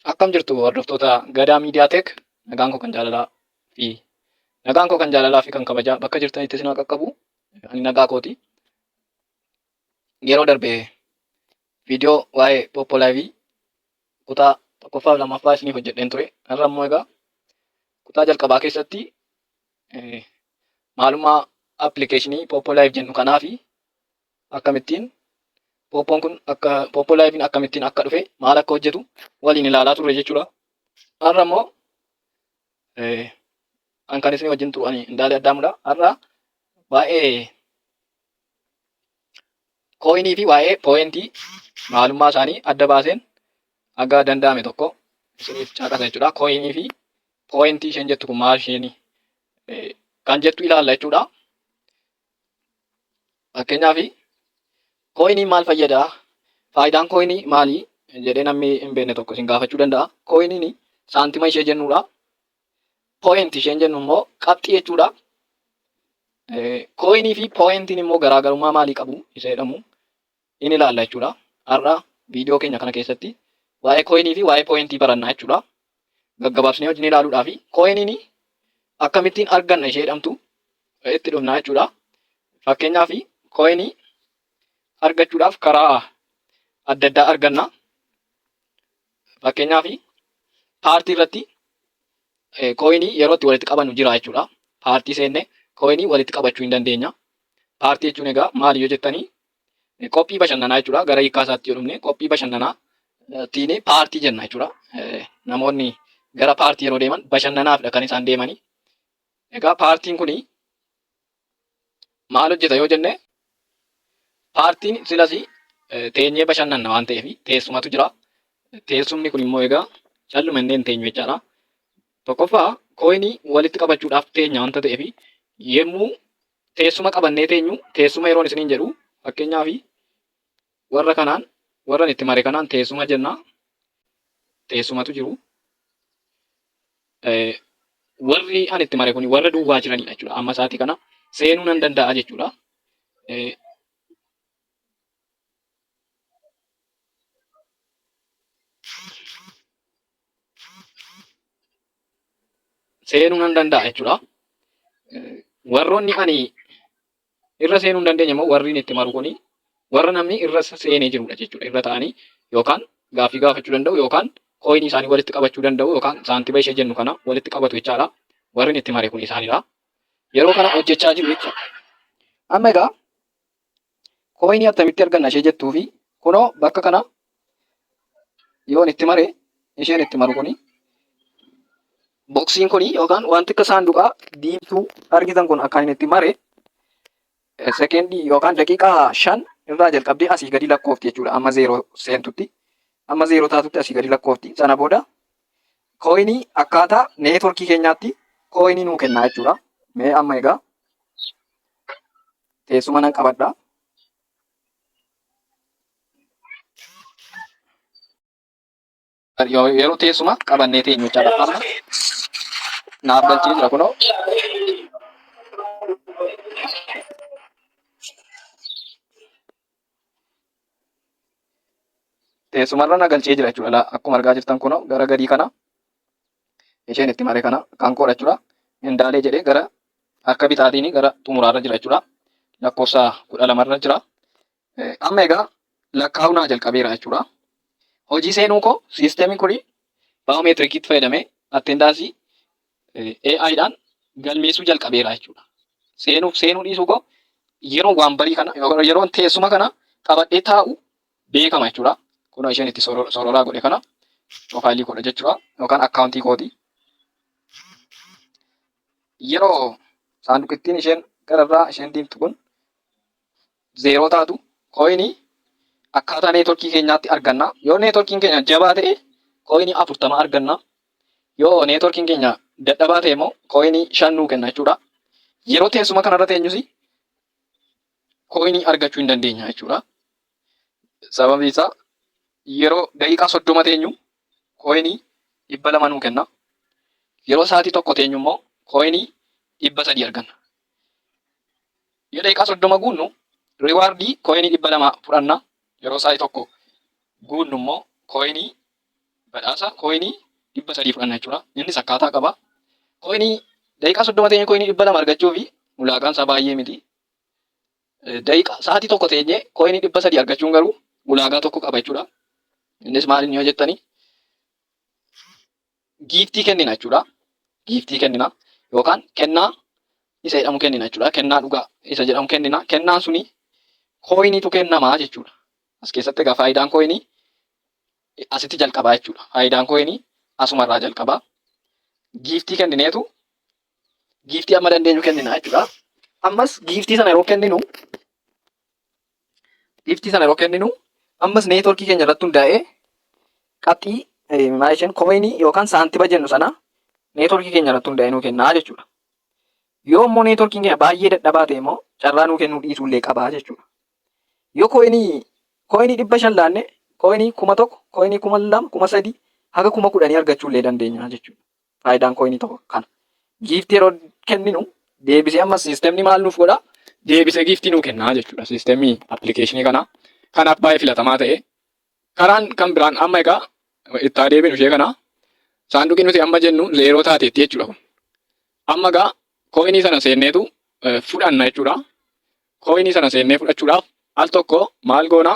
Akkam jirtu hordoftoota Gadaa Miidiyaa Tech, nagaan koo kan jaalalaa fi nagaan koo kan jaalalaa fi kan kabajaa bakka jirtanitti isin haa qaqqabu. Ani nagaa kooti. Yeroo darbe viidiyoo waa'ee Poppo Live kutaa tokkoffaa fi lammaffaa isiniif hojjedheen ture. Har'a immoo egaa kutaa jalqabaa keessatti maalummaa appilikeeshinii Poppo Live jennu kanaa fi akkamittiin Pooppoon kun akka Pooppoo Laayifiin akkamittiin akka dhufe, maal akka hojjetu waliin ilaalaa turre jechuudha. Har'a immoo an kan isin wajjin turu ani Indaalee Addaamudha. Har'a waa'ee kooyinii fi waa'ee pooyentii maalummaa isaanii adda baaseen haga danda'ame tokko isiniif caqasa jechuudha. Kooyinii fi pooyentii isheen jettu kun maal isheen kan jettu ilaalla jechuudha. Fakkeenyaaf, kooyiniin maal fayyada? Faayidaan kooyinii maali? Jedhee namni hin beekne tokko isin gaafachuu danda'a. Kooyiniin saantima ishee jennudha. Pooyinti isheen jennu immoo qabxii jechuudha. Kooyinii fi pooyintiin immoo garaagarummaa maalii qabu isa jedhamu in ilaalla jechuudha. Har'a viidiyoo keenya kana keessatti waa'ee kooyinii fi waa'ee pooyintii baranna jechuudha. Gaggabaabsinee wajjin ilaaluudhaaf kooyiniin akkamittiin arganna ishee jedhamtu itti dhufna jechuudha. Fakkeenyaaf, kooyinii argachuudhaaf karaa adda addaa arganna. Fakkeenyaaf, paartii irratti kooyinii yeroo itti walitti qabannu jira jechuudha. Paartii seenne kooyinii walitti qabachuu hin dandeenya. Paartii jechuun egaa maali yoo jettanii, qophii bashannanaa jechuudha. Gara hiikkaa isaatti yoo dhufne, qophii bashannanaa tiin paartii jenna jechuudha. Namoonni gara paartii yeroo deeman bashannanaafidha kan isaan deemanii. Egaa paartiin kun maal hojjeta yoo jenne, paartiin silas teenyee bashannanna waan ta'eef teessumatu jira. Teessumni kun immoo egaa calluma inni hin teenyu jechaadha. Tokkoffaa, kooyinii walitti qabachuudhaaf teenya wanta ta'eef, yemmuu teessuma qabannee teenyu, teessuma yeroon isiniin jedhu, fakkeenyaaf warra kanaan, warran itti mare kanaan teessuma jenna. Teessumatu jiru. Warri ani itti mare kun warra duwwaa jiranidha jechuudha. Amma isaatii kana seenuu nan danda'a jechuudha. Seenuu nan danda'a jechuudha. Warroonni ani irra seenuu hin dandeenye immoo, warri inni itti maru kuni warra namni irra seenee jirudha jechuudha. Irra ta'anii yookaan gaaffii gaafachuu danda'u, yookaan kooyinii isaanii walitti qabachuu danda'u, yookaan saantima ishee jennu kana walitti qabatu jechaadha. Warri inni itti mare kun isaanidha. Yeroo kana hojjechaa jiru jechuudha. Amma egaa kooyinii attamitti arganna ishee jettuu fi kunoo bakka kana yoon itti mare, isheen itti maru kuni, boksiin kuni yookaan wanti akka saanduqaa diimtuu argitan kun, akka inni itti mare sekendii yookaan daqiiqaa 5 irraa jalqabdee asii gadi lakkoofti jechuudha. Amma zeeroo seentutti, amma zeeroo taatutti asii gadi lakkoofti. Sana booda kooyinii akkaataa neetworkii keenyaatti kooyinii nuu kennaa jechuudha. Mee amma egaa teessuma nan qabadha. Yeroo teessuma qabannee teenyu jechaadha. Amma naaf galchee jira kunoo. Teessumarra na galchee jira jechuudha. Akkuma argaa jirtan kunoo gara gadii kana isheen itti mare kana kan koodha jechuudha. Indaalee jedhee gara harka bitaatiin gara xumuraarra jira jechuudha. Lakkoofsa 12rra jira. Amma egaa lakkaa'uu naa jalqabeera jechuudha. Hojii seenuu koo siisteemiin kun baayoomeetirikiitti fayyadamee attendaansii AIdhaan galmeessuu jalqabeera jechuudha. Seenuuf seenuu dhiisuu koo yeroo waan barii kana, yeroon teessuma kana qabadhee taa'u beekama jechuudha. Kunoo isheen itti sororaa godhe kana piroofaayilii koodha jechuudha, yookaan akkaawuntii kooti. Yeroo saanduqittiin isheen gararraa isheen diimtu kun zeeroo taatu, kooyinii akkaataa neetworkii keenyaatti arganna. Yoo neetworkiin keenya jabaa ta'e kooyinii 40 arganna. Yoo neetworkiin keenya dadhabaa ta'e immoo kooyinii 5 nuu kenna jechuudha. Yeroo teessuma kanarra teenyus kooyinii argachuu hin dandeenya jechuudha. Sababiin isaa, yeroo daqiiqaa 30 teenyu kooyinii 200 nuu kenna. Yeroo sa'aatii 1 teenyu immoo kooyinii 300 arganna. Yoo daqiiqaa 30 guunnu riwaardii kooyinii 200 fudhanna. Yeroo sa'aatii 1 guunnu immoo kooyinii Badhaasa kooyinii 300 fudhanna jechuudha. Innis akkaataa qaba. Kooyinii daqiiqaa 30 teenyee kooyinii 200 argachuu fi ulaagaan isaa baay'ee miti. Daqiiqaa sa'aatii tokko teenyee kooyinii 300 argachuun garuu ulaagaa tokko qaba jechuudha. Innis maal inni yoo jettanii giiftii kennina jechuudha. Giiftii kennina yookaan kennaa isa jedhamu kennina jechuudha. Kennaa dhugaa isa jedhamu kennina. Kennaan suni kooyiniitu kennamaa jechuudha. As keessatti egaa faayidaan kooyinii asitti jalqabaa jechuudha. Faayidaan kooyinii asumarraa jalqabaa. Giiftii kennineetu giiftii amma dandeenyu kennina jechuudha. Ammas giiftii sana yeroo kenninu giiftii sana yeroo kenninu ammas neetworkii keenya irratti hundaa'ee qabxii maal isheen kooyinii yookaan saantiba jennu sana neetworkii keenya irratti hundaa'ee nuu kennaa jechuudha. Yoo immoo neetworkiin keenya baay'ee dadhabaa ta'e immoo carraa nuu kennuu dhiisuu illee qabaa jechuudha. Yoo kooyinii 500 laanne kooyinii 1000, kooyinii 2000, 3000 haga 10,000 argachuu illee dandeenya jechuudha. Faayidaan kooyinii tokko kana. Giiftii yeroo kenninu deebisee ammas siistemni maal nuuf godha? Deebisee giiftii nuu kennaa jechuudha. Siistemii appilikeeshinii kanaa. Kanaaf baay'ee filatamaa ta'e. Karaan kan biraan amma egaa itti haa deebinu ishee kana. Saanduqi nuti amma jennu zeeroo taateetti jechuudha kun. Amma egaa kooyinii sana seenneetu fudhanna jechuudha. Kooyinii sana seennee fudhachuudhaaf al tokko maal goona?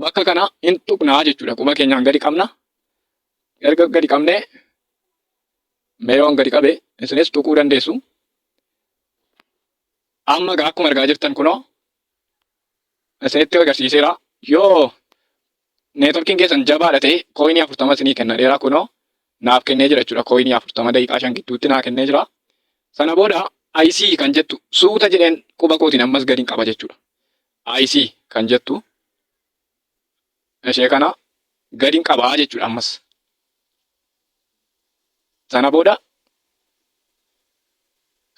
Bakka kana hin tuqnaa jechuudha. Quba keenyaan gadi qabna. Erga gadi qabnee mee yoon gadi qabe isinis tuquu dandeessu. Amma egaa akkuma argaa jirtan kunoo isinitti agarsiiseera. Yoo neetworkiin keessan jabaadha ta'e kooyinii 40 isinii kenna dheeraa kunoo naaf kennee jira jechuudha. Kooyinii 40 daqiiqaa 5 gidduutti naa kennee jira. Sana booda IC kan jettu suuta jedheen quba kootiin ammas gadi qaba jechuudha. IC kan jettu ishee kana gadin qabaa jechuudha ammas. Sana booda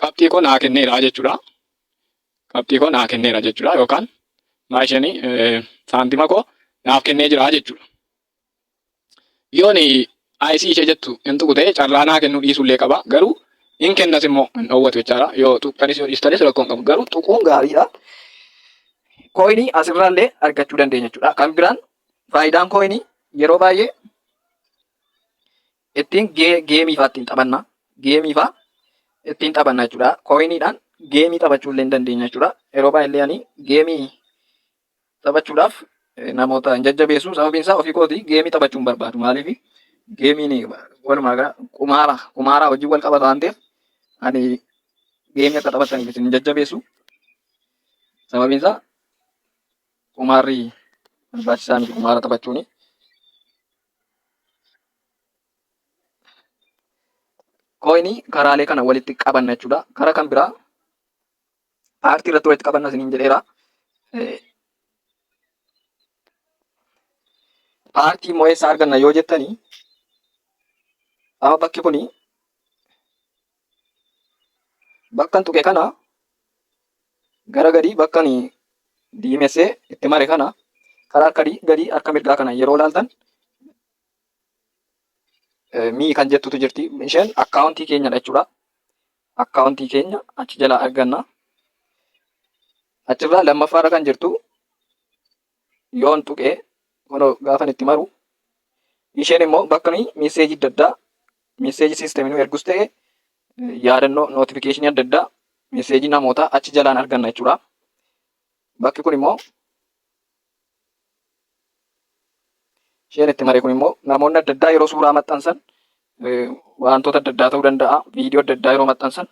qabxii koo naa kenneera jechuudha. Qabxii koo naa kenneera jechuudha yookaan maa isheen saantima koo naaf kennee jira jechuudha. Yoon IC ishee jettu hin tuqu ta'e carraa naa kennuu dhiisuullee qaba. Garuu hin kennas immoo hin dhoowwatu jechaadha. Yoo tuqxanis yoo dhiistanis rakkoo hin qabu. Garuu tuquun gaariidha. Kooyinii asirraallee argachuu dandeenya jechuudha. Kan biraan faayidaan kooyinii yeroo baay'ee ittiin geemii fa'aa ittiin taphanna. Geemii fa'aa ittiin taphanna jechuudha. Kooyiniidhaan geemii taphachuu illee hin dandeenya jechuudha. Yeroo baay'ee ani geemii taphachuudhaaf namoota hin jajjabeessu. Sababiin isaa ofii kooti geemii taphachuu hin barbaadu. Maaliif geemiin walumaa gala qumaara qumaaraa wajjin wal qabata waan ta'eef ani geemii akka taphataniif isin hin jajjabeessu. Sababiin isaa qumaarri barbaachisaa miti qumaara taphachuuni. Kooyinii karaalee kana walitti qabanna jechuudha. Karaa kan biraa paartii irratti walitti qabanna isiniin jedheera. Paartii immoo eessaa arganna yoo jettanii amma bakki kuni bakkan tuqe kana gara gadii bakkan diimessee itti mare kana karaa harka gadii harka mirgaa kana yeroo ilaaltan mii kan jettutu jirti. Isheen akkaawuntii keenyadha jechuudha. Akkaawuntii keenya achi jalaa arganna. Achirraa lammaffaarra kan jirtu yoon tuqee kunoo gaafan itti maru isheen immoo bakka nuyi meeseejii adda addaa meeseejii siistemii nu ergus ta'e yaadannoo notifikashinii adda addaa meeseejii namootaa achi jalaan arganna jechuudha. Bakki kun immoo isheen itti mare kun immoo namoonni adda addaa yeroo suuraa maxxansan wantoota adda addaa ta'uu danda'a. Viidiyoo adda addaa yeroo maxxansan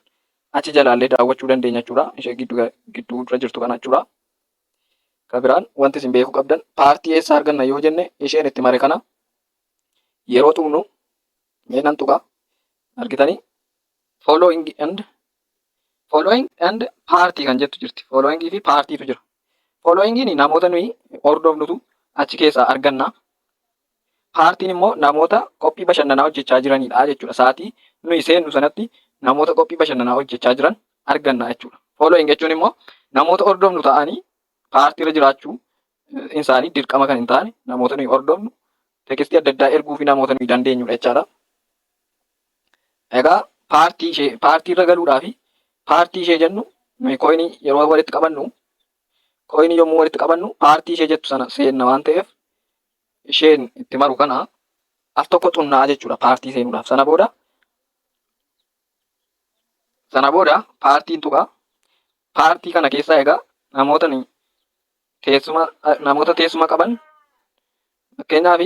achi jalaallee daawwachuu dandeenya jechuudha. Ishee gidduu gidduu irra jirtu kana jechuudha. Kan biraan wanti isin beekuu qabdan paartii eessaa arganna yoo jenne isheen itti mare kana yeroo tuqnu mee nan tuqa argitanii following and following and party kan jettu jirti. Following fi partytu jira. Following namoota nuyi hordofnutu achi keessaa arganna. Paartiin immoo namoota qophii bashannanaa hojjechaa jiranidha jechuudha. Sa'aatii nuyi seennu sanatti namoota qophii bashannanaa hojjechaa jiran arganna jechuudha. Following jechuun immoo namoota hordofnu ta'anii paartiirra jiraachuu isaanii dirqama kan hin taane namoota nuyi hordofnu tekstii adda addaa erguu fi namoota nuyi dandeenyudha jechaadha. Egaa paartii ishee paartii irra galuudhaa fi paartii ishee jennu nuyi kooyinii yeroo walitti qabannu kooyinii yommuu walitti qabannu paartii ishee jettu sana seenna waan ta'eef isheen itti maru kana Al tokko xunnaa jechuudha paartii seenuudhaaf. Sana booda paartiin tuqaa. Paartii kana keessaa egaa namoota teessuma namoota teessuma qaban, fakkeenyaaf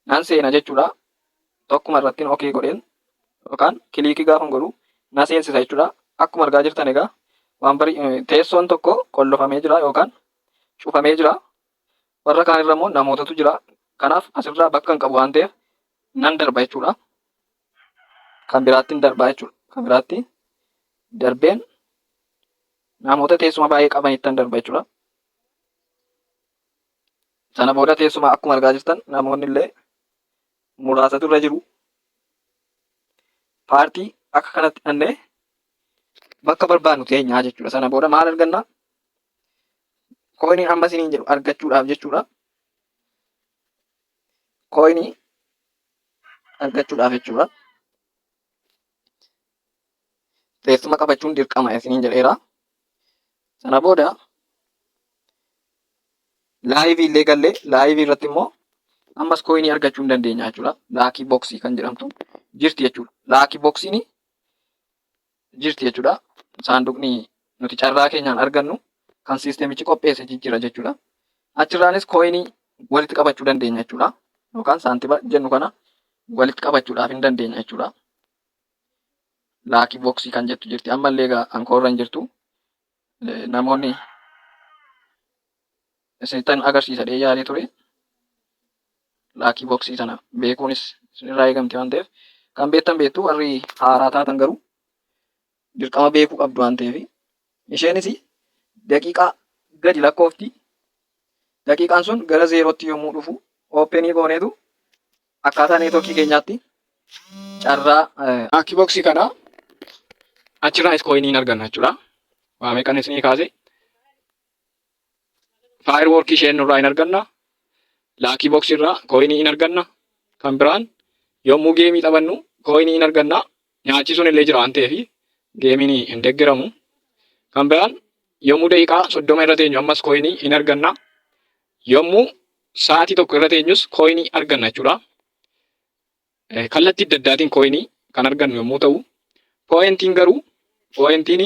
nan seena jechuudha. Tokkuma irratti okay godheen yookaan click gaafa godhu na seensisa jechuudha. Akkuma argaa jirtan egaa waan bari teessoon tokko qollofamee jira yookaan cufamee jira. Warra kaan irra immoo namootatu jira. Kanaaf asirraa bakka hin qabu waan ta'eef nan darba jechuudha. Kan biraatti hin darbaa jechuudha. Kan biraatti darbeen namoota teessuma baay'ee qabanitti darba jechuudha. Sana booda teessuma akkuma argaa jirtan namoonni illee muraasatu irra jiru. Paartii akka kanatti dhannee bakka barbaannu teenyaa jechuudha. Sana booda maal arganna? Coinii amma isiniin jedhu argachuudhaaf jechuudha. Coinii argachuudhaaf jechuudha. Teessuma qabachuun dirqama isiniin jedheera. Sana booda live illee gallee live irratti immoo ammas coinii argachuu hin dandeenya jechuudha. Lucky box kan jedhamtu jirti jechuudha. Lucky boxiin jirti jechuudha. Saanduqni nuti carraa keenyaan argannu kan siistemichi qopheesse jijjiira jechuudha. Achirraanis coinii walitti qabachuu dandeenya jechuudha. Yookaan saantima jennu kana walitti qabachuudhaaf hin dandeenya jechuudha. Lucky box kan jettu jirti. Ammallee egaa ankoorra hin jirtu. Namoonni isinittan agarsiisa dhee yaalee ture. Lucky box sana beekuunis isinirraa eegamti waan ta'eef, kan beektan beektu, warri haaraa taatan garuu dirqama beekuu qabdu waan ta'eef, isheenis daqiiqaa gadi lakkoofti. Daqiiqaan sun gara zeerootti yommuu dhufu open gooneetu akkaataa network keenyaatti carraa lucky box kana achirraas coinii arganna jechuudha. Waa meeqan isinii kaase? Firework isheen nurraa hin arganna. Lucky box irraa coinii hin arganna. Kan biraan yommuu game taphannu coinii hin arganna. Nyaachisuun illee jira waan ta'eef gameiin hin deeggaramu. Kan biraan yommuu daqiiqaa 30 irra teenyu ammas coinii hin arganna. Yommuu sa'aatii 1 irra teenyus coinii arganna jechuudha. Kallattii adda addaatiin coinii kan argannu yommuu ta'u, pointiin garuu, pointiin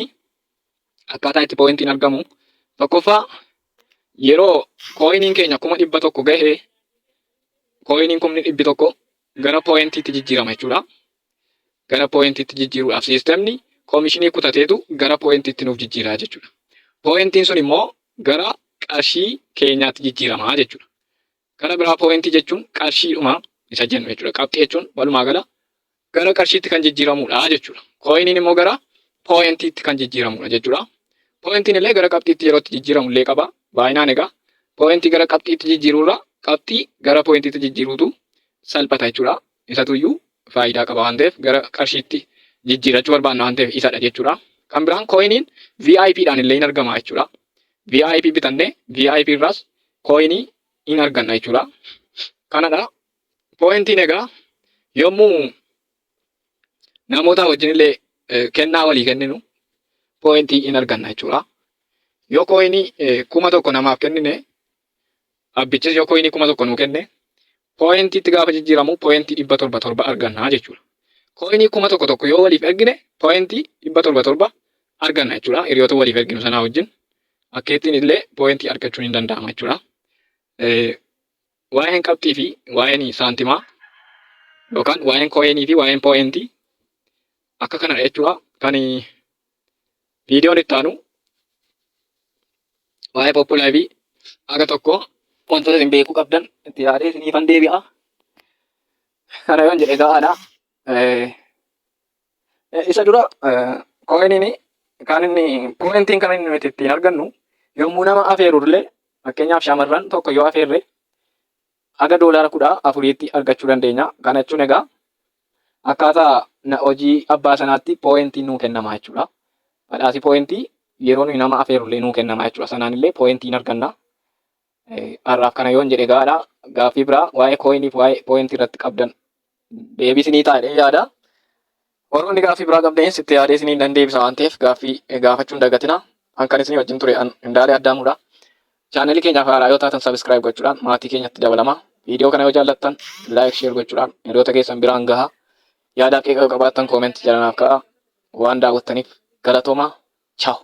akkaataa itti pointiin argamu, tokkoffaa yeroo coiniin keenya 100,000 gahee, coiniin 100,000 gara pointiitti jijjiirama jechuudha. Gara pointiitti jijjiiruudhaaf siistemni koomishinii kutateetu gara pointiitti nuuf jijjiiraa jechuudha. Pointiin sun immoo gara qarshii keenyaatti jijjiiramaa jechuudha. Gara biraa pointii jechuun qarshiidhuma isa jennu jechuudha. Qabxii jechuun walumaa gala gara qarshiitti kan jijjiiramudha jechuudha. Coiniin immoo gara pointiitti kan jijjiiramudha jechuudha. Pointiin illee gara qabxiitti yeroo itti jijjiiramu illee qaba. Baay'inaan egaa pointii gara qabxiitti jijjiiruurra qabxii gara pointiitti jijjiiruutu salphata jechuudha. Isatuyyuu faayidaa qaba waan ta'eef, gara qarshiitti jijjiirachuu barbaanna waan ta'eef isadha jechuudha. Kan biraan coiniin VIP dhaan illee hin argama jechuudha. VIP bitannee VIP irraas coinii hin arganna jechuudha. Kanadha. Pointiin egaa yommuu namoota wajjin illee kennaa walii kenninu pointii hin arganna jechuudha. Yoo coinii 1000 namaaf kennine, abbichis yoo coinii 1000 nuu kenne, pointiitti gaafa jijjiiramu pointii 707 arganna jechuudha. Coinii 1000 tokko yoo waliif ergine pointii 707 arganna jechuudha. Hiriyoota waliif erginu sanaa wajjin akkeettiin illee pointii argachuun hin danda'ama jechuudha. Waa'een qabxii fi waa'een saantimaa yookaan waa'een coinii fi waa'een pointii akka kanadha jechuudha. Kan viidiyoon itti aanu waa'ee Poppo Live aga tokko wantoota isin beekuu qabdan itti yaadee isiniifan deebi'a. Kana yoon jedhe ga'aadha. Isa dura coiniin kan inni pointiin kan inni nuti ittiin argannu yommuu nama afeeru illee, fakkeenyaaf shamarran tokko yoo afeerre haga doolaara 14tti argachuu dandeenya. Kana jechuun egaa akkaataa hojii abbaa sanaatti pointiin nuu kennama jechuudha. Badhaasi pointii yeroo nuyi nama afeerru illee nuu kennama jechuudha. Sanaan illee pointiin arganna. Har'aaf kana yoon jedhe gahaadha. Gaaffii biraa waa'ee coiniif waa'ee pointii irratti qabdan deebii isinii ta'a jedhee yaada. Warroonni gaaffii biraa qabdanis itti yaadee isiniin nan deebisa waan ta'eef gaaffii gaafachuu hin dagatina. An kan isinii wajjin ture an Indaalee Addaamuudha. Channelii keenyaaf haaraa yoo taatan subscribe gochuudhaan maatii keenyatti dabalama. Viidiyoo kana yoo jaallattan like, share gochuudhaan hiriyoota keessan biraan gahaa. Yaada qeeqa qabaattan comment jala naaf kaa'aa. Waan daawwattaniif galatoomaa. Ciao.